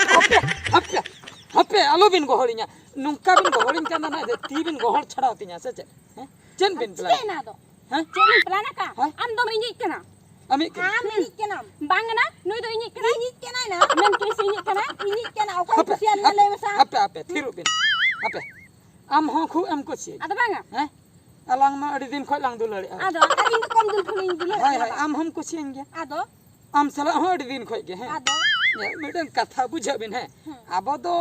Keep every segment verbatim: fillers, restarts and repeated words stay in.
ᱦᱟᱯᱮ, ᱦᱟᱯᱮ, ᱦᱟᱯᱮ, ᱟᱞᱚᱵᱤᱱ ᱜᱚᱦᱚᱲᱤᱧᱟ᱾ ᱱᱚᱝᱠᱟ ᱵᱤᱱ ᱜᱚᱦᱚᱲᱤᱧ ᱠᱟᱱ ᱫᱚ ᱱᱟᱜ ᱛᱤ ᱵᱤᱱ ᱜᱚᱦᱚᱲ ᱪᱷᱟᱲᱟᱣ ᱛᱤᱧᱟ ᱥᱮ ᱪᱮᱫ? ᱦᱮᱸ? ᱪᱮᱫ ᱵᱤᱱ ᱪᱤᱠᱟᱹᱭᱮᱱᱟ ᱟᱫᱚ? ᱦᱮᱸ? ᱪᱮᱫ ᱵᱤᱱ ᱯᱞᱟᱱ ᱟᱠᱟᱫ? ᱦᱮᱸ? ᱟᱢ ᱫᱚᱢ ᱤᱧᱤᱡ ᱠᱟᱱᱟ᱾ ᱟᱢᱤᱡ ᱠᱟᱱᱟ᱾ ᱟᱢ ᱤᱧᱤᱡ ᱠᱟᱱᱟᱢ᱾ ᱵᱟᱝ ᱠᱟᱱᱟ, ᱱᱩᱭ ᱫᱚ ᱤᱧᱤᱡ ᱠᱟᱱᱟᱭ᱾ ᱤᱧᱤᱡ ᱠᱟᱱᱟᱭ ᱱᱟ᱾ ᱢᱮᱱ ᱠᱮᱫ ᱥᱮ ᱤᱧᱤᱡ ᱠᱟᱱᱟᱭ? ᱤᱧᱤᱡ ᱠᱟᱱᱟ, ᱚᱠᱚᱭ ᱦᱟᱯᱮ, ᱠᱩᱥᱤᱭᱟᱫ ᱢᱮᱭᱟ ᱦᱟᱯᱮ, ᱞᱟᱹᱭ ᱢᱮᱥᱮ ᱟᱢ? ᱦᱟᱯᱮ, ᱦᱟᱯᱮ, ᱛᱷᱤᱨᱚᱜ ᱵᱤᱱ᱾ ᱦᱟᱯᱮ᱾ ᱟᱢ ᱦᱚᱸ ᱠᱷᱩᱵ ᱮᱢ ᱠᱩᱥᱤᱭᱟᱹᱧᱟ᱾ ᱟᱫᱚ ᱵᱟᱝᱟ᱾ ᱦᱮᱸ? ᱟᱞᱟᱝ ᱢᱟ ᱟᱹᱰᱤ ᱫᱤᱱ ᱠᱷᱚᱱ ᱞᱟᱝ ᱫᱩᱞᱟᱹᱲᱮᱜᱼᱟ᱾ ᱟᱫᱚ ᱟᱨ ᱤᱧ ᱫᱚ ᱠᱚᱢ ᱫᱩᱞ ᱠᱷᱚᱱᱤᱧ ᱫᱩᱞᱟᱹᱲ ᱦᱳᱭ, ᱠᱟᱱᱟ ᱦᱳᱭ, ᱵᱟ᱾ ᱟᱢ ᱦᱚᱸᱢ ᱠᱩᱥᱤᱭᱟᱹᱧ ᱜᱮᱭᱟ᱾ ᱟᱫᱚ? ᱟᱢ ᱥᱟᱞᱟᱜ ᱦᱚᱸ ᱟᱹᱰᱤ ᱫᱤᱱ ᱠᱷᱚᱱ ᱜᱮ, ᱦᱮᱸ? ᱟᱫᱚ? ᱢᱤᱫᱴᱟᱝ ᱠᱟᱛᱷᱟ ᱵᱩᱡᱷᱟᱹᱜ ᱵᱤᱱ, ᱦᱮᱸ? ᱦᱮᱸ᱾ ᱟᱵᱚ ᱫᱚ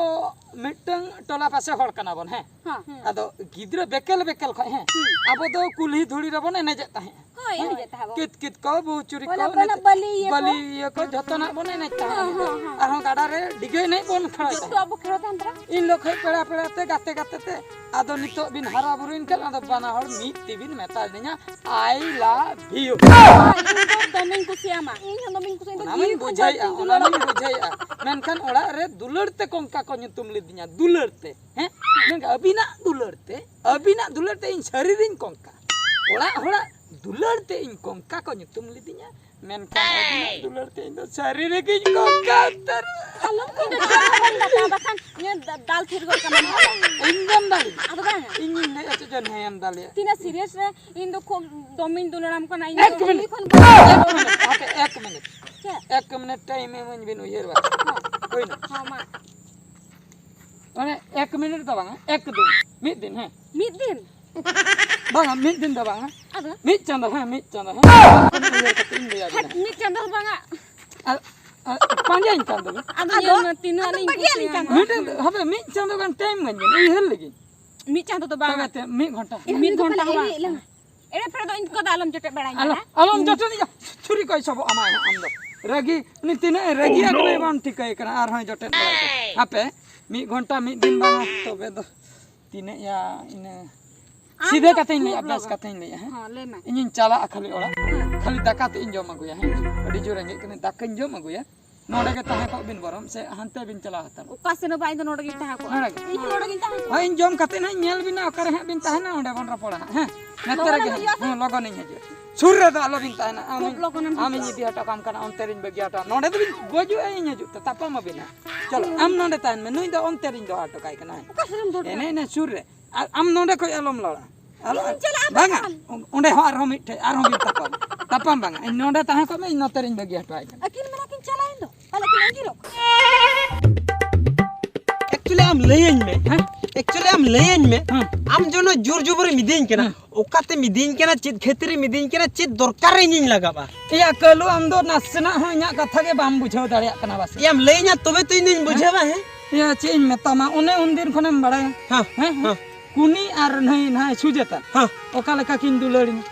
ᱢᱤᱫᱴᱟᱝ ᱴᱚᱞᱟ ᱯᱟᱥᱮ ᱦᱚᱲ ᱠᱟᱱᱟ ᱵᱚᱱ, ᱦᱮᱸ? ᱦᱮᱸ᱾ ᱟᱫᱚ ᱜᱤᱫᱽᱨᱟᱹ ᱵᱮᱠᱮᱞ ᱵᱮᱠᱮᱞ ᱠᱷᱚᱱ, ᱦᱮᱸ? ᱦᱩᱸ᱾ ᱟᱵᱚ ᱫᱚ ᱠᱩᱞᱦᱤ ᱫᱷᱩᱲᱤ ᱨᱮᱵᱚᱱ ᱮᱱᱮᱡᱮᱫ ᱛᱟᱦᱮᱸᱜᱼᱟ᱾ ᱦᱳᱭ, ᱦᱮᱸ? ᱮᱱᱮᱡᱮᱫ ᱛᱟᱦᱮᱸ ᱵᱚᱱ᱾ ᱠᱤᱛ ᱠᱤᱛ ᱠᱚ, ᱵᱩᱦᱩ ᱪᱩᱨᱤ ᱠᱚ, ᱚᱱᱟ ᱠᱚ ᱮᱱᱮᱡ, ᱵᱟᱹᱞᱤ ᱤᱭᱟᱹ ᱠᱚ᱾ ᱵᱟᱹᱞᱤ ᱤᱭᱟᱹ ᱠᱚ, ᱡᱷᱚᱛᱚᱱᱟᱜ ᱵᱚᱱ ᱮᱱᱮᱡ ᱛᱟᱦᱮᱸᱜᱼᱟ᱾ ᱦᱮᱸ, ᱦᱮᱸ, ᱦᱮᱸ᱾ ᱟᱨᱦᱚᱸ ᱜᱟᱰᱟ ᱨᱮ ᱰᱤᱜᱟᱹ ᱮᱱᱮᱡ ᱵᱚᱱ ᱠᱷᱮᱞ ᱡᱚᱛᱚ ᱛᱟᱦᱮᱸᱜᱼᱟ᱾ ᱟᱵᱚ ᱠᱷᱮᱞ ᱛᱟᱦᱮᱸ ᱠᱟᱱᱟ᱾ ᱤᱱ ᱦᱤᱞᱳᱜ ᱠᱷᱚᱱ ᱯᱮᱲᱟ ᱯᱮᱲᱟ ᱛᱮ, ᱜᱟᱛᱮ ᱜᱟᱛᱮ ᱛᱮ, ᱟᱫᱚ ᱱᱤᱛᱚᱜ ᱵᱤᱱ ᱦᱟᱨᱟ ᱵᱩᱨᱩᱭᱮᱱ ᱠᱷᱟᱱ, ᱟᱫᱚ ᱵᱟᱱᱟ ᱦᱚᱲ ᱢᱤᱫ ᱛᱮᱵᱤᱱ ᱢᱮᱛᱟ ᱞᱤᱧᱟ, "I love you." ᱤᱧ ᱫᱚ ᱫᱚᱢᱮᱧ ᱠᱩᱥᱤᱭᱟᱢᱟ᱾ ᱤᱧ ᱦᱚᱸ ᱫᱚᱢᱮᱧ ᱠᱩᱥᱤᱭᱟᱢᱟ᱾ ᱤᱧ ᱫᱚ ᱚᱱᱟ ᱢᱟᱧ ᱡᱤᱣᱤ ᱠᱷᱚᱱ ᱵᱩᱡᱷᱟᱹᱣᱮᱫᱼᱟ, ᱵᱟᱹᱲᱛᱤᱧ ᱚᱱᱟ ᱫᱩᱞᱟᱹᱲ ᱢᱟᱧ ᱟᱢᱟ᱾ ᱵᱩᱡᱷᱟᱹᱣᱮᱫᱼᱟ᱾ ᱢᱮᱱᱠᱷᱟᱱ ᱚᱲᱟᱜ ᱨᱮ ᱫᱩᱞᱟᱹᱲ ᱛᱮ ᱠᱚᱝᱠᱟ ᱠᱚ ᱧᱩᱛᱩᱢ ᱞᱤᱫᱤᱧᱟ, ᱫᱩᱞᱟᱹᱲ ᱛᱮ᱾ ᱦᱮᱸ? ᱢᱮᱱᱠᱷᱟᱱ ᱟᱹᱵᱤᱱᱟᱜ ᱫᱩᱞᱟᱹᱲ ᱛᱮ, ᱟᱹᱵᱤᱱᱟᱜ ᱫᱩᱞᱟᱹᱲ ᱛᱮ ᱤᱧ ᱥᱟᱹᱨᱤᱨᱤᱧ ᱠᱚᱝᱠᱟ᱾ ᱚᱲᱟᱜ ᱦᱚᱲᱟᱜ ᱫᱩᱞᱟᱹᱲ ᱛᱮ ᱤᱧ ᱠᱚᱝᱠᱟ ᱠᱚ ᱧᱩᱛᱩᱢ ᱞᱤᱫᱤᱧᱟ᱾ ᱢᱮᱱᱠᱷᱟᱱ ᱟᱹᱵᱤᱱᱟᱜ ᱫᱩᱞᱟᱹᱲ ᱛᱮ ᱤᱧ ᱫᱚ ᱥᱟᱹᱨᱤ ᱨᱮᱜᱮᱧ ᱠᱚᱝᱠᱟ ᱩᱛᱟᱹᱨ᱾ ᱟᱞᱚᱢ ᱠᱩᱞᱤ, ᱪᱮᱫ ᱦᱚᱸ ᱵᱟᱹᱧ ᱵᱟᱛᱟᱣᱟ, ᱵᱟᱠᱷᱟᱱ ᱤᱧᱟᱹᱜ ᱫᱟ-, ᱫᱟᱞ ᱛᱷᱤᱨ ᱜᱚᱫ ᱠᱟᱢᱟ ᱱᱟᱦᱟᱜ᱾ ᱤᱧ ᱫᱚᱢ ᱫᱟᱞᱤᱧᱟ? ᱟᱫᱚ ᱵᱟᱝᱟ᱾ ᱤᱧᱤᱧ ᱞᱟᱹᱭᱟ ᱪᱮᱫ ᱪᱚ ᱦᱮᱸᱭᱮᱢ ᱫᱟᱞᱮᱭᱟ? ᱛᱤᱱᱟᱹᱜ serious ᱨᱮ ᱤᱧ ᱫᱚ ᱠᱷᱩᱵ ᱫᱚᱢᱮᱧ ᱫᱩᱞᱟᱹᱲᱟᱢ ᱠᱟᱱᱟ, ᱤᱧ ᱮᱠ ᱫᱚ ᱢᱤᱱᱤᱴ, ᱠᱩᱞᱤ ᱠᱷᱚᱱ ᱮᱠ ᱢᱤᱱᱤᱴ, ᱦᱟᱯᱮ, ᱮᱠ ᱢᱤᱱᱤᱴ᱾ ᱪᱮᱫ? ᱮᱠ ᱢᱤᱱᱤᱴ time ᱤᱢᱟᱹᱧ ᱵᱤᱱ, ᱩᱭᱦᱟᱹᱨ ᱵᱟᱲᱟ᱾ ᱦᱚᱸ᱾ ᱦᱩᱭᱱᱟ? ᱦᱚᱸ, ᱢᱟ᱾ ᱢᱟᱱᱮ ᱮᱠ ᱢᱤᱱᱤᱴ ᱫᱚ ᱵᱟᱝᱟ, ᱮᱠ ᱫᱤᱱ, ᱢᱤᱫ ᱫᱤᱱ, ᱦᱮᱸ᱾ ᱢᱤᱫ ᱫᱤᱱ? ᱵᱟᱝᱟ, ᱢᱤᱫ ᱫᱤᱱ ᱫᱚ ᱵᱟᱝᱟ᱾ ᱟᱫᱚ? ᱢᱤᱫ ᱪᱟᱸᱫᱚ, ᱦᱮᱸ, ᱢᱤᱫ ᱪᱟᱸᱫᱚ, ᱦᱮᱸ᱾ ᱩᱭᱦᱟᱹᱨ ᱠᱟᱛᱮ ᱤᱧ ᱞᱟᱹᱭ ᱟᱵᱤᱱᱟ᱾ ᱦᱟᱴ, ᱢᱤᱫ ᱪᱟᱸᱫᱚ ᱦᱚᱸ ᱵᱟᱝᱟ᱾ ᱟᱨ, ᱟᱨ ᱯᱟᱸᱡᱟᱭᱤᱧ ᱠᱟᱱ ᱫᱚᱵᱤᱱ᱾ ᱟᱫᱚ ᱟᱫᱚ? ᱧᱮᱞ ᱢᱮ, ᱛᱤᱱᱟᱹᱜ ᱟᱫᱚ ᱞᱤᱧ ᱵᱟᱹᱜᱤᱭᱟᱞᱤᱧ ᱠᱩᱥᱤᱭᱟᱢᱟ᱾ ᱠᱟᱱ ᱫᱚ᱾ ᱢᱤᱫᱴᱮᱱ, ᱦᱟᱯᱮ, ᱢᱤᱫ ᱪᱟᱸᱫᱚ ᱜᱟᱱ time ᱤᱢᱟᱹᱧ ᱵᱤᱱ, ᱩᱭᱦᱟᱹᱨ ᱞᱟᱹᱜᱤᱫ᱾ ᱢᱤᱫ ᱪᱟᱸᱫᱚ ᱫᱚ ᱵᱟᱝᱟ᱾ ᱛᱚᱵᱮ ᱛᱮ, ᱢᱤᱫ ᱜᱷᱚᱱᱴᱟ᱾ ᱢᱤᱫ ᱜᱷᱚᱱᱴᱟ ᱦᱚᱸ ᱵᱟᱝ᱾ ᱮᱲᱮ ᱯᱷᱮᱨᱮ ᱫᱚ ᱤᱧ ᱠᱚ ᱫᱚ ᱟᱞᱚᱢ ᱡᱚᱴᱮᱫ ᱵᱟᱲᱟᱧᱟ ᱟᱞᱚ, ᱦᱮᱸ? ᱟᱞᱚᱢ ᱡᱚᱴᱮᱫ ᱤᱧᱟ᱾ ᱪᱷᱩᱨᱤ ᱠᱚᱭ ᱥᱚᱵᱚᱜ ᱟᱢᱟᱭ ᱦᱟᱸᱜ ᱟᱢ ᱫᱚ᱾ ᱨᱟᱹᱜᱤ, ᱩᱱᱤ ᱛᱤᱱᱟᱹᱜ ᱮ ᱨᱟᱹᱜᱤᱭᱟ ᱠᱟᱱᱟᱭ ᱵᱟᱢ ᱴᱷᱤᱠᱟᱹᱭ ᱠᱟᱱᱟ, ᱟᱨᱦᱚᱸᱭ ᱡᱚᱴᱮᱫ ᱵᱟᱲᱟᱭ ᱠᱟᱱᱟ᱾ ᱦᱟᱯᱮ, ᱢᱤᱫ ᱜᱷᱚᱱᱴᱟ ᱢᱤᱫ ᱫᱤᱱ ᱵᱟᱝᱟ, ᱛᱚᱵᱮ ᱫᱚ ᱛᱤᱱᱟᱹᱜ ᱭᱟ ᱤᱱᱟᱹ᱾ ᱟᱢ ᱥᱤᱫᱷᱟᱹ ᱫᱚ ᱠᱟᱛᱷᱟᱧ ᱠᱷᱩᱵ ᱞᱟᱹᱭᱟ, ᱵᱮᱥ ᱞᱚᱜᱚᱱ᱾ ᱠᱟᱛᱷᱟᱧ ᱞᱟᱹᱭᱟ, ᱦᱮᱸ? ᱦᱚᱸ, ᱞᱟᱹᱭ ᱢᱮ᱾ ᱤᱧᱤᱧ ᱪᱟᱞᱟᱜᱼᱟ ᱠᱷᱟᱹᱞᱤ ᱚᱲᱟᱜ, ᱦᱮᱸ᱾ ᱠᱷᱟᱹᱞᱤ ᱫᱟᱠᱟ ᱛᱮᱫ ᱤᱧ ᱡᱚᱢ ᱟᱹᱜᱩᱭᱟ, ᱦᱮᱸ? ᱟᱹᱰᱤ ᱡᱳᱨ ᱨᱮᱸᱜᱮᱡ ᱠᱟᱱᱟ, ᱫᱟᱠᱟᱧ ᱡᱚᱢ ᱟᱹᱜᱩᱭᱟ᱾ ᱱᱚᱰᱮ ᱜᱮ ᱛᱟᱦᱮᱸ ᱠᱚᱜ ᱵᱤᱱ ᱵᱚᱨᱚᱝ, ᱥᱮ ᱦᱟᱱᱛᱮ ᱵᱤᱱ ᱪᱟᱞᱟᱣ ᱦᱟᱛᱟᱲᱚᱜ? ᱚᱠᱟ ᱥᱮᱱ ᱦᱚᱸ ᱵᱟᱝ, ᱤᱧ ᱫᱚ ᱱᱚᱰᱮ ᱜᱤᱧ ᱛᱟᱦᱮᱸ ᱠᱚᱜᱼᱟ᱾ ᱱᱚᱰᱮ ᱜᱮ? ᱤᱧ ᱦᱚᱸ ᱱᱚᱰᱮ ᱜᱤᱧ ᱛᱟᱦᱮᱸ ᱠᱚᱜᱼᱟ᱾ ᱦᱳᱭ, ᱤᱧ ᱡᱚᱢ ᱠᱟᱛᱮ ᱱᱟᱦᱟᱜ ᱤᱧ ᱧᱮᱞ ᱵᱤᱱᱟ, ᱚᱠᱟᱨᱮ ᱦᱟᱸᱜ ᱵᱤᱱ ᱛᱟᱦᱮᱱᱟ, ᱚᱸᱰᱮ ᱵᱚᱱ ᱨᱚᱯᱚᱲᱟ ᱦᱟᱸᱜ, ᱦᱮᱸ? ᱱᱚᱛᱮ ᱨᱮᱜᱮ ᱞᱚᱜᱚᱱᱮᱢ ᱦᱤᱡᱩᱜᱼᱟ ᱥᱮ? ᱦᱮᱸ, ᱞᱚᱜᱚᱱᱤᱧ ᱦᱤᱡᱩᱜᱼᱟ᱾ ᱥᱩᱨ ᱨᱮᱫᱚ ᱟᱞᱚᱵᱤᱱ ᱛᱟᱦᱮᱱᱟ᱾ ᱟᱢᱤᱧ, ᱞᱚᱜᱚᱱᱮᱢ ᱦᱤᱡᱩᱜᱼᱟ᱾ ᱟᱢᱤᱧ ᱤᱫᱤ ᱦᱚᱴᱚ ᱠᱟᱢ ᱠᱟᱱᱟ, ᱚᱱᱛᱮ ᱨᱤᱧ ᱵᱟᱹᱜᱤ ᱦᱚᱴᱚ᱾ ᱱᱚᱰᱮ ᱫᱚᱵᱤᱱ ᱜᱚᱡᱩᱜᱼᱟ, ᱤᱧ ᱦᱤᱡᱩᱜ ᱛᱮ ᱛᱟᱯᱟᱢ ᱟᱵᱤᱱᱟ᱾ ᱪᱚᱞᱚ, ᱟᱢ ᱱᱚᱰᱮ ᱛᱟᱦᱮᱱ ᱢᱮ, ᱱᱩᱭ ᱫᱚ ᱚᱱᱛᱮ ᱨᱤᱧ ᱫᱚᱦᱚ ᱦᱚᱴᱚ ᱠᱟᱭ ᱠᱟᱱᱟ᱾ ᱚᱠᱟ ᱥᱮᱫ ᱮᱢ ᱫᱚᱦᱚ ᱦᱚᱴᱚ ᱮᱱᱮ, ᱠᱟᱭᱟ? ᱮᱱᱮ ᱥᱩᱨ ᱨᱮ᱾ ᱟᱨ ᱟᱢ ᱱᱚᱰᱮ ᱠᱷᱚᱡ ᱟᱞᱚᱢ ᱞᱟᱲᱟ᱾ ᱟᱞᱚ, ᱤᱧ ᱪᱟᱞᱟᱜᱼᱟ, ᱵᱟᱝᱟ, ᱵᱟᱝᱟ᱾ ᱚᱸᱰᱮ ᱦᱚᱸ ᱟᱨᱦᱚᱸ ᱢᱤᱫᱴᱷᱮᱡ, ᱟᱨᱦᱚᱸ ᱵᱤᱱ ᱛᱟᱯᱟᱢ᱾ ᱛᱟᱯᱟᱢ ᱵᱟᱝᱟ, ᱤᱧ ᱱᱚᱰᱮ ᱛᱟᱦᱮᱸ ᱠᱚᱜ ᱢᱮ, ᱤᱧ ᱱᱚᱛᱮ ᱨᱤᱧ ᱵᱟᱹᱜᱤ ᱦᱚᱴᱚ ᱟᱭ ᱠᱟᱱᱟ᱾ ᱟᱹᱠᱤᱱ ᱢᱮᱱᱟ ᱠᱤᱱ ᱪᱟᱞᱟᱣᱮᱱ ᱫᱚ, ᱟᱞᱚ ᱠᱤᱱ ᱟᱸᱜᱤᱨᱚᱜ ᱠᱟᱱᱟ᱾ Actually ᱟᱢ ᱞᱟᱹᱭᱟᱹᱧ ᱢᱮ, ᱦᱮᱸ? Actually ᱟᱢ ᱞᱟᱹᱭᱟᱹᱧ ᱢᱮ, ᱦᱮᱸ᱾ ᱟᱢ ᱡᱮᱱᱚ ᱡᱳᱨ ᱡᱩᱵᱩᱨ ᱮᱢ ᱤᱫᱤᱭᱟᱹᱧ ᱠᱟᱱᱟ, ᱦᱮᱸ᱾ ᱚᱠᱟᱛᱮᱢ ᱤᱫᱤᱭᱟᱹᱧ ᱠᱟᱱᱟ, ᱪᱮᱫ ᱠᱷᱟᱹᱛᱤᱨ ᱮᱢ ᱤᱫᱤᱭᱟᱹᱧ ᱠᱟᱱᱟ, ᱪᱮᱫ ᱫᱚᱨᱠᱟᱨ ᱨᱮ ᱤᱧᱤᱧ ᱞᱟᱜᱟᱜᱼᱟ? ᱮᱭᱟ ᱠᱟᱹᱞᱩ, ᱟᱢ ᱫᱚ ᱱᱟᱥᱮᱱᱟᱜ ᱦᱚᱸ ᱤᱧᱟᱹᱜ ᱠᱟᱛᱷᱟ ᱜᱮ ᱵᱟᱢ ᱵᱩᱡᱷᱟᱹᱣ ᱫᱟᱲᱮᱭᱟᱜ ᱠᱟᱱᱟ ᱵᱟᱥᱮ᱾ ᱮᱭᱟᱢ ᱞᱟᱹᱭᱟᱹᱧᱟ ᱛᱚᱵᱮ ᱛᱚ ᱤᱧ ᱫᱩᱧ ᱵᱩᱡᱷᱟᱹᱣᱟ, ᱦᱮᱸ? ᱮᱭᱟ ᱪᱮᱫ ᱤᱧ ᱢᱮᱛᱟᱢᱟ, ᱚᱱᱮ ᱩᱱᱫᱤᱱ ᱠᱷᱚᱱᱮᱢ ᱵᱟᱲᱟᱭᱟ᱾ ᱦᱮᱸ, ᱦᱮᱸ, ᱦᱮᱸ᱾ ᱦᱮᱸ᱾ ᱠᱩᱱᱤ ᱟᱨ ᱱᱟᱹᱭ ᱱᱟᱹᱭ ᱥᱩᱡᱟᱛᱟ᱾ ᱦᱮᱸ᱾ ᱚᱠᱟ ᱞᱮᱠᱟ ᱠᱤᱱ ᱫᱩᱞᱟᱹᱲᱤᱧᱟ?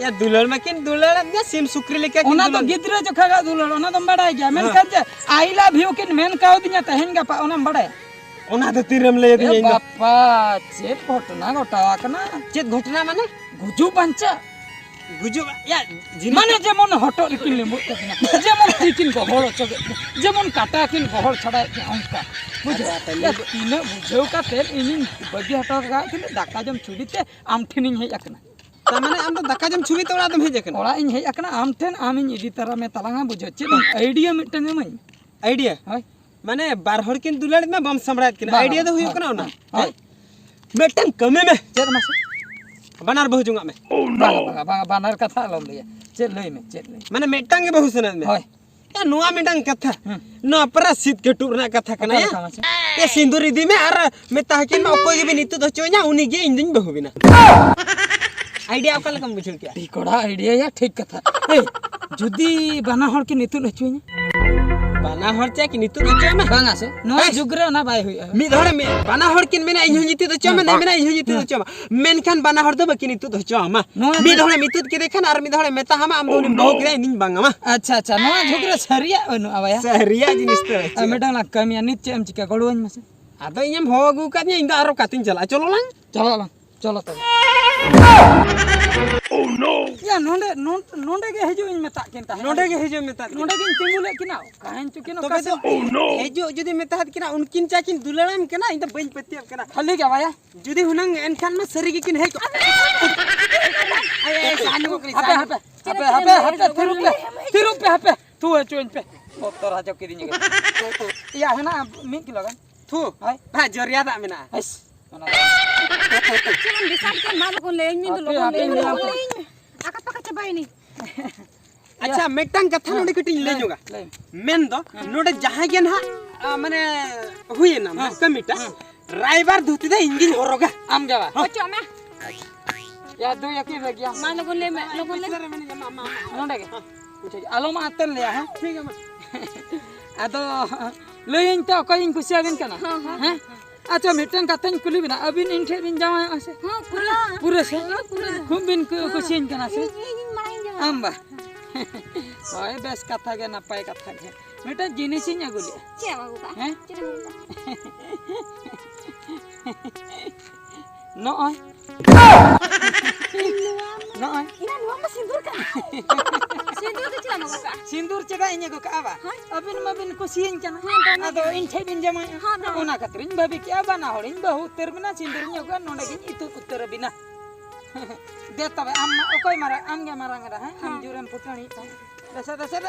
ᱭᱟ, ᱫᱩᱞᱟᱹᱲ ᱢᱟᱠᱤᱱ ᱫᱩᱞᱟᱹᱲ ᱟᱫᱤᱧᱟ, ᱥᱤᱢ ᱥᱩᱠᱨᱤ ᱞᱮᱠᱟ ᱠᱤᱱ ᱚᱱᱟ ᱫᱚ ᱫᱩᱞᱟᱹᱲ᱾ ᱜᱤᱫᱽᱨᱟᱹ ᱡᱚᱠᱷᱟᱜᱟᱜ ᱫᱩᱞᱟᱹᱲ, ᱚᱱᱟ ᱫᱚᱢ ᱵᱟᱲᱟᱭ ᱜᱮᱭᱟ᱾ ᱦᱮᱸ᱾ ᱢᱮᱱᱠᱷᱟᱱ ᱡᱮ I love you ᱠᱤᱱ ᱢᱮᱱ ᱠᱟᱣᱫᱤᱧᱟ ᱛᱮᱦᱮᱧ ᱜᱟᱯᱟ, ᱚᱱᱟᱢ ᱵᱟᱲᱟᱭᱟ? ᱚᱱᱟ ᱫᱚ ᱛᱤᱨᱮᱢ ᱞᱟᱹᱭ ᱟᱹᱫᱤᱧᱟ ᱮ ᱤᱧ ᱫᱚ? ᱵᱟᱯᱟ, ᱪᱮᱫ ᱜᱷᱚᱴᱚᱱᱟ ᱜᱷᱚᱴᱟᱣ ᱟᱠᱟᱱᱟ? ᱪᱮᱫ ᱜᱷᱚᱴᱚᱱᱟ ᱢᱟᱱᱮ? ᱜᱩᱡᱩᱜ ᱵᱟᱧᱪᱟᱜ᱾ ᱜᱩᱡᱩᱜ, ᱭᱟ, ᱡᱤᱱᱤᱥ ᱢᱟᱱᱮ ᱡᱮᱢᱚᱱ ᱦᱚᱴᱚᱜ ᱨᱮᱠᱤᱱ ᱞᱤᱸᱵᱩᱫ ᱠᱮᱫ ᱠᱤᱱᱟ, ᱡᱮᱢᱚᱱ ᱛᱤ ᱠᱤᱱ ᱜᱚᱦᱚᱲ ᱦᱚᱪᱚ ᱠᱮᱫ ᱠᱤᱱᱟ, ᱡᱮᱢᱚᱱ ᱠᱟᱴᱟ ᱠᱤᱱ ᱜᱚᱦᱚᱲ ᱪᱷᱟᱰᱟᱭᱮᱫ ᱠᱤᱱᱟ, ᱚᱱᱠᱟ᱾ ᱵᱩᱡᱷᱟᱹᱣ? ᱟᱫᱚ ᱛᱟᱦᱞᱮ ᱭᱟ, ᱤᱱᱟᱹᱜ ᱵᱩᱡᱷᱟᱹᱣ ᱠᱟᱛᱮ ᱤᱧᱤᱧ ᱵᱟᱹᱜᱤ ᱦᱚᱴᱚ ᱠᱟᱜ ᱠᱤᱱᱟ, ᱫᱟᱠᱟ ᱡᱚᱢ ᱪᱷᱩᱰᱤ ᱛᱮ ᱟᱢ ᱴᱷᱮᱱᱤᱧ ᱦᱮᱡ ᱟᱠᱟᱱᱟ᱾ ᱛᱟᱨ ᱢᱟᱱᱮ ᱟᱢ ᱫᱚ ᱫᱟᱠᱟ ᱡᱚᱢ ᱪᱷᱩᱰᱤ ᱛᱮ ᱚᱲᱟᱜ ᱫᱚᱢ ᱦᱮᱡ ᱟᱠᱟᱱᱟ? ᱚᱲᱟᱜ ᱤᱧ ᱦᱮᱡ ᱟᱠᱟᱱᱟ, ᱟᱢ ᱴᱷᱮᱱ ᱟᱢᱤᱧ ᱤᱫᱤ ᱛᱟᱨᱟ ᱢᱮ ᱛᱟᱞᱟᱝᱟ, ᱵᱩᱡᱷᱟᱹᱣ? ᱪᱮᱫ ᱮᱢ idea ᱢᱤᱫᱴᱟᱝ ᱮᱢᱟᱹᱧ? Idea? ᱦᱳᱭ᱾ ᱢᱟᱱᱮ ᱵᱟᱨ ᱦᱚᱲ ᱠᱤᱱ ᱫᱩᱞᱟᱹᱲ ᱢᱟ ᱵᱟᱢ ᱥᱟᱢᱵᱲᱟᱣᱮᱫ ᱠᱤᱱᱟ᱾ ᱵᱟᱝ, idea ᱫᱚ ᱦᱩᱭᱩᱜ ᱦᱳᱭ, ᱠᱟᱱᱟ ᱚᱱᱟ᱾ ᱦᱳᱭ᱾ ᱦᱮᱸ? ᱢᱤᱫᱴᱟᱝ ᱠᱟᱹᱢᱤ ᱢᱮ᱾ ᱪᱮᱫ ᱢᱟᱥᱮ? ᱵᱟᱱᱟᱨ ᱵᱟᱹᱦᱩ ᱡᱚᱝᱟᱜ ᱢᱮ᱾ ᱵᱟᱝᱟ, ᱵᱟᱝᱟ, ᱵᱟᱝᱟ, ᱵᱟᱱᱟᱨ ᱠᱟᱛᱷᱟ ᱟᱞᱚᱢ ᱞᱟᱹᱭᱟ᱾ ᱪᱮᱫ ᱞᱟᱹᱭ ᱢᱮ, ᱪᱮᱫ ᱞᱟᱹᱭ ᱢᱮ? ᱢᱟᱱᱮ ᱢᱤᱫᱴᱟᱝ ᱜᱮ ᱵᱟᱹᱦᱩ ᱥᱟᱱᱟᱭᱮᱫ ᱢᱮᱭᱟ? ᱦᱳᱭ᱾ ᱮ, ᱱᱚᱣᱟ ᱢᱤᱫᱴᱟᱝ ᱠᱟᱛᱷᱟ᱾ ᱦᱩᱸ᱾ ᱱᱚᱣᱟ ᱯᱟᱨᱟ ᱥᱤᱫ ᱠᱟᱹᱴᱩᱵ ᱨᱮᱱᱟᱜ ᱠᱟᱛᱷᱟ ᱠᱟᱱᱟ, ᱚᱠᱟ ᱭᱟ? ᱞᱮᱠᱟ ᱢᱟᱥᱮ? ᱮ, ᱥᱤᱸᱫᱩᱨ ᱤᱫᱤ ᱢᱮ ᱟᱨ ᱢᱮᱛᱟ ᱠᱤᱱ ᱢᱮ, ᱚᱠᱚᱭ ᱜᱮᱵᱤᱱ ᱤᱛᱩᱫ ᱦᱚᱪᱚ ᱤᱧᱟ, ᱩᱱᱤ ᱜᱮ ᱤᱧ ᱫᱩᱧ ᱵᱟᱹᱦᱩ ᱵᱤᱱᱟ᱾ Idea ᱚᱠᱟ ᱞᱮᱠᱟᱢ ᱵᱩᱡᱷᱟᱹᱣ ᱠᱮᱜᱼᱟ? ᱟᱹᱰᱤ ᱠᱚᱲᱟ idea ᱭᱟ, ᱴᱷᱤᱠ ᱠᱟᱛᱷᱟ᱾ ᱮ, ᱡᱩᱫᱤ ᱵᱟᱱᱟ ᱦᱚᱲ ᱠᱤᱱ ᱤᱛᱩᱫ ᱦᱚᱪᱚ ᱤᱧᱟ? ᱵᱟᱱᱟ ᱦᱚᱲ ᱪᱮᱫ ᱠᱤᱱ ᱤᱛᱩᱫ ᱦᱚᱪᱚ ᱟᱢᱟ? ᱵᱟᱝᱟ ᱥᱮ, ᱱᱚᱣᱟ ᱦᱮᱸ? ᱡᱩᱜᱽ ᱨᱮ ᱚᱱᱟ ᱵᱟᱭ ᱦᱩᱭᱩᱜᱼᱟ᱾ ᱢᱤᱫ ᱦᱚᱲ ᱢᱤ-, ᱵᱟᱱᱟ ᱦᱚᱲ ᱠᱤᱱ ᱢᱮᱱᱟ, "ᱤᱧ ᱦᱚᱸᱧ ᱤᱛᱩᱫ ᱦᱚᱪᱚ ᱟᱢᱟ," ᱦᱮᱸ, ᱱᱩᱭ ᱢᱮᱱᱟ, "ᱤᱧ ᱦᱚᱸᱧ ᱤᱛᱩᱫ ᱦᱮᱸ᱾ ᱦᱚᱪᱚ ᱟᱢᱟ," ᱢᱮᱱᱠᱷᱟᱱ ᱵᱟᱱᱟ ᱦᱚᱲ ᱫᱚ ᱵᱟᱹᱠᱤᱱ ᱤᱛᱩᱫ ᱦᱚᱪᱚ ᱟᱢᱟ᱾ ᱱᱚᱣᱟ ᱢᱤᱫ ᱡᱩᱜᱽ ᱦᱚᱲᱮᱢ ᱤᱛᱩᱫ ᱠᱮᱫᱮ ᱠᱷᱟᱱ ᱟᱨ ᱢᱤᱫ ᱦᱚᱲᱮ ᱢᱮᱛᱟ ᱦᱟᱢᱟ, "ᱟᱢ ᱫᱚ ᱩᱱᱤᱢ ᱵᱟᱹᱦᱩ ᱠᱮᱫᱟ, ᱤᱧ ᱫᱩᱧ ᱵᱟᱝ ᱟᱢᱟ᱾" ᱟᱪᱪᱷᱟ, ᱟᱪᱪᱷᱟ, ᱱᱚᱣᱟ ᱡᱩᱜᱽ ᱨᱮ ᱥᱟᱹᱨᱤᱭᱟᱜ ᱵᱟᱹᱱᱩᱜᱼᱟ ᱵᱟᱭᱟ᱾ ᱥᱟᱹᱨᱤᱭᱟᱜ ᱡᱤᱱᱤᱥ ᱫᱚ ᱵᱟᱹᱪᱩᱜᱼᱟ᱾ ᱟᱨ ᱢᱤᱫᱴᱟᱝ ᱞᱟᱝ ᱠᱟᱹᱢᱤᱭᱟ, ᱱᱤᱛ ᱪᱮᱫ ᱮᱢ ᱪᱤᱠᱟ, ᱜᱚᱲᱚᱣᱟᱹᱧ ᱢᱮᱥᱮ᱾ ᱟᱫᱚ ᱤᱧᱮᱢ ᱦᱚᱦᱚ ᱟᱹᱜᱩ ᱟᱠᱟᱫᱤᱧᱟ, ᱤᱧ ᱫᱚ ᱟᱨᱚ ᱚᱠᱟᱛᱤᱧ ᱪᱟᱞᱟᱜᱼᱟ? ᱪᱚᱞᱚ ᱞᱟᱝ᱾ ᱪᱟᱞᱟᱜ ᱞᱟᱝ, ᱪᱚᱞᱚ ᱛᱚᱵᱮ᱾ ᱭᱟ, ᱱᱚᱰᱮ, ᱱᱚᱰ-, ᱱᱚᱰᱮ ᱜᱮ ᱦᱤᱡᱩᱜ ᱤᱧ ᱢᱮᱛᱟᱜ ᱠᱤᱱ ᱛᱟᱦᱮᱸᱫ᱾ ᱱᱚᱰᱮ ᱜᱮ ᱦᱤᱡᱩᱜ ᱢᱮᱛᱟᱜ ᱠᱤᱱ᱾ ᱱᱚᱰᱮ ᱜᱤᱧ ᱛᱤᱸᱜᱩ ᱞᱮᱫ ᱠᱤᱱᱟ, ᱚᱠᱟᱭᱮᱱ ᱪᱚᱠᱤᱱ, ᱛᱚᱵᱮ ᱚᱠᱟ ᱫᱚ ᱥᱮᱫ? ᱦᱤᱡᱩᱜ ᱡᱩᱫᱤ ᱢᱮᱛᱟᱫ ᱠᱤᱱᱟ, ᱩᱱᱠᱤᱱ ᱪᱟ ᱠᱤᱱ ᱫᱩᱞᱟᱹᱲᱟᱢ ᱠᱟᱱᱟ, ᱤᱧ ᱫᱚ ᱵᱟᱹᱧ ᱯᱟᱹᱛᱭᱟᱹᱜ ᱠᱟᱱᱟ᱾ ᱠᱷᱟᱹᱞᱤ ᱡᱟᱶᱟᱭᱟ? ᱡᱩᱫᱤ ᱦᱩᱱᱟᱹᱝ ᱮᱱᱠᱷᱟᱱ ᱢᱟ ᱥᱟᱹᱨᱤ ᱜᱮᱠᱤᱱ ᱦᱮᱡ ᱠᱚᱜᱼᱟ᱾ ᱟᱭ, ᱟᱭ, ᱥᱟᱦᱟᱱ ᱧᱚᱜ ᱠᱟᱹᱱᱟᱹᱧ, ᱦᱟᱯᱮ, ᱥᱟᱦᱟᱱ᱾ ᱦᱟᱯᱮ, ᱦᱟᱯᱮ, ᱦᱟᱯᱮ, ᱦᱟᱯᱮ, ᱛᱷᱤᱨᱚᱜ ᱯᱮ, ᱛᱷᱤᱨᱚᱜ ᱯᱮ, ᱦᱟᱯᱮ᱾ ᱛᱷᱩ ᱦᱚᱪᱚᱧ ᱯᱮ᱾ ᱵᱚᱛᱚᱨ ᱦᱚᱪᱚ ᱠᱤᱫᱤᱧ ᱠᱟᱱᱟ᱾ ᱤᱭᱟ, ᱦᱮᱱᱟᱜᱼᱟ ᱢᱤᱫ ᱠᱤᱞᱳ ᱜᱟᱱ᱾ ᱛᱷᱩ᱾ ᱦᱳᱭ᱾ ᱵᱟ, ᱡᱚᱨᱭᱟ ᱫᱟᱜ ᱢᱮᱱᱟᱜᱼᱟ᱾ ᱦᱮᱥ, ᱚᱱᱟ ᱫᱚ᱾ ᱪᱮᱫ ᱮᱢ ᱰᱤᱥᱟᱭᱤᱰ ᱠᱮᱫ? ᱢᱟ ᱞᱚᱜᱚᱱ ᱞᱟᱹᱭᱟᱹᱧ ᱢᱮ, ᱤᱧ ᱫᱚ ᱦᱟᱯᱮ, ᱞᱚᱜᱚᱱ ᱦᱟᱯᱮ, ᱞᱟᱹᱭᱟᱹᱧ ᱢᱮ, ᱧᱮᱞ ᱞᱚᱜᱚᱱ ᱯᱮ᱾ ᱞᱟᱹᱭᱟᱹᱧ ᱢᱮ᱾ ᱟᱠᱟ ᱯᱟᱠᱟ ᱪᱟᱵᱟᱭᱮᱱᱟᱹᱧ᱾ ᱟᱪᱪᱷᱟ, ᱢᱤᱫᱴᱟᱝ ᱠᱟᱛᱷᱟ ᱦᱮᱸ᱾ ᱱᱚᱰᱮ ᱠᱟᱹᱴᱤᱡ ᱤᱧ ᱞᱟᱹᱭ ᱦᱮᱸ, ᱧᱚᱜᱟ᱾ ᱞᱟᱹᱭ ᱢᱮ᱾ ᱢᱮᱱ ᱫᱚ, ᱦᱮᱸ᱾ ᱱᱚᱰᱮ ᱡᱟᱦᱟᱸᱭ ᱜᱮ ᱱᱟᱦᱟᱜ, ᱟ, ᱢᱟᱱᱮ, ᱦᱩᱭᱮᱱᱟ, ᱦᱮᱸ᱾ ᱠᱟᱹᱢᱤᱴᱟ, ᱦᱮᱸ᱾ ᱨᱟᱭᱵᱟᱨ ᱫᱷᱩᱛᱤ ᱫᱚ ᱤᱧ ᱜᱤᱧ ᱦᱚᱨᱚᱜᱟ᱾ ᱟᱢ ᱜᱮ ᱵᱟ? ᱦᱮᱸ᱾ ᱚᱪᱚᱜ ᱢᱮ᱾ ᱭᱟ, ᱫᱩ ᱭᱟ ᱠᱤ ᱵᱮᱜᱽ ᱭᱟ᱾ ᱢᱟ ᱞᱚᱜᱚᱱ ᱞᱟᱹᱭ ᱢᱮ, ᱞᱚᱜᱚᱱ ᱞᱟᱹᱭ ᱢᱮ᱾ ᱯᱤᱪᱷᱞᱟᱹ ᱨᱮ ᱢᱮᱱᱟᱧᱟ, ᱢᱟ, ᱢᱟ, ᱢᱟ᱾ ᱱᱚᱰᱮ ᱜᱮ? ᱦᱮᱸ᱾ ᱴᱷᱤᱠ ᱜᱮᱭᱟ᱾ ᱟᱞᱚᱢ ᱟᱛᱮᱱ ᱞᱮᱭᱟ, ᱦᱮᱸ? ᱴᱷᱤᱠ ᱜᱮᱭᱟ, ᱢᱟ᱾ ᱟᱫᱚ ᱞᱟᱹᱭᱟᱹᱧ ᱛᱮ ᱚᱠᱚᱭᱤᱧ ᱠᱩᱥᱤᱭᱟᱵᱤᱱ ᱠᱟᱱᱟ? ᱦᱮᱸ, ᱦᱮᱸ᱾ ᱦᱮᱸ? ᱟᱪᱪᱷᱟ, ᱢᱤᱫᱴᱟᱝ ᱠᱟᱛᱷᱟᱧ ᱠᱩᱞᱤ ᱵᱤᱱᱟ, ᱟᱹᱵᱤᱱ ᱤᱧ ᱴᱷᱮᱱ ᱵᱤᱱ ᱡᱟᱶᱟᱭᱚᱜᱼᱟ ᱥᱮ? ᱦᱮᱸ, ᱯᱩᱨᱟᱹ᱾ ᱯᱩᱨᱟᱹ ᱥᱮ? ᱦᱮᱸ, ᱯᱩᱨᱟᱹ᱾ ᱠᱷᱩᱵ ᱵᱤᱱ ᱠᱩ-, ᱦᱮᱸ᱾ ᱠᱩᱥᱤᱭᱟᱹᱧ ᱠᱟᱱᱟ ᱥᱮ? ᱤᱧ, ᱤᱧ ᱢᱟᱲᱟᱝ ᱤᱧ ᱡᱟᱶᱟᱭᱚᱜᱼᱟ᱾ ᱟᱢ ᱵᱟ? ᱦᱳᱭ, ᱵᱮᱥ ᱠᱟᱛᱷᱟ ᱜᱮ, ᱱᱟᱯᱟᱭ ᱠᱟᱛᱷᱟ ᱜᱮ᱾ ᱢᱤᱫᱴᱟᱝ ᱡᱤᱱᱤᱥᱤᱧ ᱟᱹᱜᱩ ᱞᱮᱜᱼᱟ᱾ ᱪᱮᱫ ᱮᱢ ᱟᱹᱜᱩ ᱠᱟᱜᱼᱟ? ᱦᱮᱸ? ᱪᱮᱫ ᱮᱢ ᱟᱹᱜᱩ ᱠᱟᱜᱼᱟ? ᱱᱚᱜᱼᱚᱭ᱾ ᱱᱚᱣᱟ ᱢᱟ, ᱱᱚᱜᱼᱚᱭ᱾ ᱤᱧᱟᱹᱜ ᱱᱚᱣᱟ ᱢᱟ ᱥᱤᱸᱫᱩᱨ ᱠᱟᱱᱟ᱾ ᱥᱤᱸᱫᱩᱨ ᱫᱚ ᱪᱮᱫᱟᱜ ᱮᱢ ᱟᱹᱜᱩ ᱠᱟᱜᱼᱟ? ᱥᱤᱸᱫᱩᱨ ᱪᱮᱫᱟᱜ ᱤᱧ ᱟᱹᱜᱩ ᱠᱟᱜᱼᱟ ᱵᱟ? ᱦᱳᱭ᱾ ᱟᱹᱵᱤᱱ ᱢᱟᱵᱤᱱ ᱠᱩᱥᱤᱭᱟᱹᱧ ᱠᱟᱱᱟ᱾ ᱦᱮᱸ, ᱫᱚᱢᱮ ᱟᱫᱚ ᱜᱮ᱾ ᱤᱧ ᱴᱷᱮᱱ ᱵᱤᱱ ᱡᱟᱶᱟᱭᱚᱜᱼᱟ᱾ ᱦᱮᱸ, ᱫᱚᱢᱮ᱾ ᱚᱱᱟ ᱠᱷᱟᱹᱛᱤᱨ ᱤᱧ ᱵᱷᱟᱹᱵᱤ ᱠᱮᱜᱼᱟ, ᱵᱟᱱᱟ ᱦᱚᱲᱤᱧ ᱵᱟᱹᱦᱩ ᱩᱛᱟᱹᱨ ᱵᱤᱱᱟ, ᱥᱤᱸᱫᱩᱨᱤᱧ ᱟᱹᱜᱩᱭᱟ, ᱱᱚᱰᱮ ᱜᱤᱧ ᱤᱛᱩᱫ ᱩᱛᱟᱹᱨ ᱟᱹᱵᱤᱱᱟ᱾ ᱫᱮ ᱛᱚᱵᱮ, ᱟᱢ ᱢᱟ ᱚᱠᱚᱭ ᱢᱟᱨᱟᱝ, ᱟᱢ ᱜᱮ ᱢᱟᱨᱟᱝ ᱮᱨᱟ, ᱦᱮᱸ? ᱟᱢ ᱦᱮᱸ᱾ ᱡᱳᱨᱮᱢ ᱯᱷᱩᱴᱟᱹᱱᱤᱡ ᱛᱟᱦᱮᱸᱫ᱾ ᱫᱮᱥᱮ, ᱫᱮᱥᱮ, ᱫᱮ᱾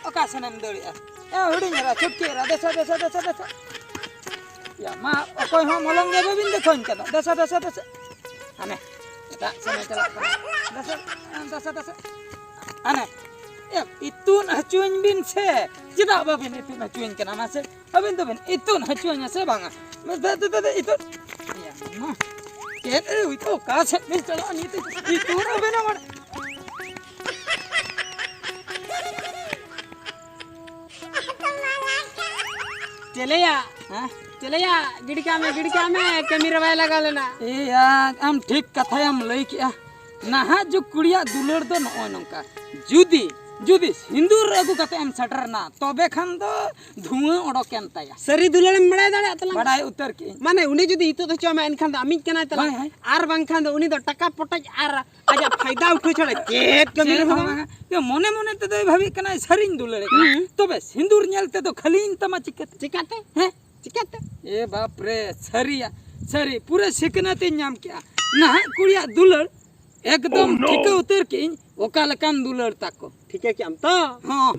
ᱚᱠᱟ ᱥᱮᱱᱮᱢ ᱫᱟᱹᱲᱮᱜᱼᱟ? ᱮ, ᱦᱩᱰᱤᱧ ᱮᱨᱟ, ᱪᱷᱩᱴᱠᱤ ᱮᱨᱟ, ᱫᱮᱥᱮ, ᱫᱮᱥᱮ, ᱫᱮᱥᱮ, ᱫᱮᱥᱮ᱾ ᱭᱟ, ᱢᱟ, ᱚᱠᱚᱭ ᱦᱚᱸ ᱢᱚᱞᱚᱝ ᱜᱮ ᱵᱟᱹᱵᱤᱱ ᱫᱮᱠᱷᱟᱣᱟᱹᱧ ᱠᱟᱱᱟ᱾ ᱫᱮᱥᱮ, ᱫᱮᱥᱮ, ᱫᱮᱥᱮ᱾ ᱦᱟᱱᱮ, ᱮᱴᱟᱜ ᱥᱮᱱᱮ ᱪᱟᱞᱟᱜ ᱠᱟᱱᱟ᱾ ᱫᱮᱥᱮ, ᱫᱮᱥᱮ, ᱫᱮᱥᱮ᱾ ᱦᱟᱱᱮ, ᱮ, ᱤᱛᱩᱱ ᱦᱚᱪᱚᱧ ᱵᱤᱱ ᱥᱮ, ᱪᱮᱫᱟᱜ ᱵᱟᱹᱵᱤᱱ ᱤᱛᱩᱱ ᱦᱚᱪᱚᱧ ᱠᱟᱱᱟ, ᱢᱟᱥᱮ? ᱟᱹᱵᱤᱱ ᱫᱚᱵᱤᱱ ᱤᱛᱩᱱ ᱦᱚᱪᱚᱧᱟ ᱥᱮ ᱵᱟᱝᱟ? ᱫᱮ, ᱫᱮ, ᱫᱮ, ᱫᱮ, ᱤᱛᱩᱱ᱾ ᱭᱟ, ᱢᱟ᱾ ᱪᱮᱫ ᱮ ᱦᱩᱭ ᱛᱚ, ᱚᱠᱟ ᱥᱮᱫ ᱵᱤᱱ ᱪᱟᱞᱟᱜᱼᱟ ᱱᱤᱛ? ᱤᱛᱩᱱ ᱟᱵᱮᱱᱟ ᱢᱟᱱᱮ᱾ ᱪᱮᱞᱮᱭᱟ, ᱦᱮᱸ? ᱪᱮᱞᱮᱭᱟ, ᱜᱤᱰᱤ ᱠᱟᱜ ᱢᱮ, ᱜᱤᱰᱤ ᱠᱟᱜ ᱢᱮ, ᱠᱟᱹᱢᱤ ᱨᱮ ᱵᱟᱭ ᱞᱟᱜᱟᱣ ᱞᱮᱱᱟ᱾ ᱮᱭᱟ, ᱟᱢ ᱴᱷᱤᱠ ᱠᱟᱛᱷᱟᱭᱟᱢ ᱞᱟᱹᱭ ᱠᱮᱜᱼᱟ᱾ ᱱᱟᱦᱟᱜ ᱡᱩᱜᱽ ᱠᱩᱲᱤᱭᱟᱜ ᱫᱩᱞᱟᱹᱲ ᱫᱚ ᱱᱚᱜᱼᱚᱭ ᱱᱚᱝᱠᱟ᱾ ᱡᱩᱫᱤ ᱡᱩᱫᱤ ᱥᱤᱸᱫᱩᱨ ᱟᱹᱜᱩ ᱠᱟᱛᱮ ᱮᱢ ᱥᱮᱴᱮᱨ ᱮᱱᱟ, ᱛᱚᱵᱮ ᱠᱷᱟᱱ ᱫᱚ ᱫᱷᱩᱣᱟᱹ ᱚᱰᱚᱠ ᱮᱱ ᱛᱟᱭᱟ᱾ ᱥᱟᱹᱨᱤ ᱫᱩᱞᱟᱹᱲᱮᱢ ᱵᱟᱲᱟᱭ ᱫᱟᱲᱮᱭᱟᱜ ᱛᱟᱞᱟᱝ? ᱵᱟᱲᱟᱭ ᱩᱛᱟᱹᱨ ᱠᱮᱜᱼᱟᱹᱧ᱾ ᱢᱟᱱᱮ ᱩᱱᱤ ᱡᱩᱫᱤ ᱱᱤᱛᱚᱜ ᱫᱚ ᱪᱚᱢᱟ, ᱮᱱᱠᱷᱟᱱ ᱫᱚ ᱟᱢᱤᱡ ᱠᱟᱱᱟᱭ ᱛᱟᱞᱟᱝ᱾ ᱦᱳᱭ, ᱦᱳᱭ᱾ ᱟᱨ ᱵᱟᱝᱠᱷᱟᱱ ᱫᱚ ᱩᱱᱤ ᱫᱚ ᱴᱟᱠᱟ ᱯᱚᱴᱚᱡ ᱟᱨ ᱟᱡᱟᱜ ᱯᱷᱟᱭᱫᱟ ᱩᱴᱷᱟᱹᱣ ᱪᱷᱟᱲᱟ ᱪᱮᱫ ᱠᱟᱹᱢᱤ ᱪᱮᱫ ᱨᱮᱦᱚᱸ ᱦᱚᱸ ᱵᱟᱝ᱾ ᱵᱟᱝᱟ᱾ ᱤᱭᱟᱹ, ᱢᱚᱱᱮ ᱢᱚᱱᱮ ᱛᱮᱫᱚᱭ ᱵᱷᱟᱵᱤᱜ ᱠᱟᱱᱟᱭ ᱥᱟᱹᱨᱤᱧ ᱫᱩᱞᱟᱹᱲᱮ ᱠᱟᱱᱟ᱾ ᱦᱩᱸ᱾ ᱛᱚᱵᱮ ᱥᱤᱸᱫᱩᱨ ᱧᱮᱞ ᱛᱮᱫᱚ ᱠᱷᱟᱹᱞᱤᱭᱮᱱ ᱛᱟᱢᱟ ᱪᱤᱠᱟᱹᱛᱮ? ᱪᱤᱠᱟᱹᱛᱮ? ᱦᱮᱸ? ᱪᱤᱠᱟᱹᱛᱮ? ᱮ ᱵᱟᱯ ᱨᱮ, ᱥᱟᱹᱨᱤᱭᱟ, ᱥᱟᱹᱨᱤ, ᱯᱩᱨᱟᱹ ᱥᱤᱠᱷᱱᱟᱹᱛ ᱤᱧ ᱧᱟᱢ ᱠᱮᱜᱼᱟ᱾ ᱱᱟᱦᱟᱜ ᱠᱩᱲᱤᱭᱟᱜ ᱫᱩᱞᱟᱹᱲ ᱮᱠᱫᱚᱢ ᱴᱷᱤᱠᱟᱹ ᱩᱛᱟᱹᱨ ᱠᱮᱜᱼᱟᱹᱧ, ᱚᱠᱟ ᱞᱮᱠᱟᱱ ᱫᱩᱞᱟᱹᱲ ᱛᱟᱠᱚ᱾ ᱴᱷᱤᱠᱟᱹ ᱠᱮᱜᱼᱟᱢ ᱛᱚ? ᱦᱚᱸ᱾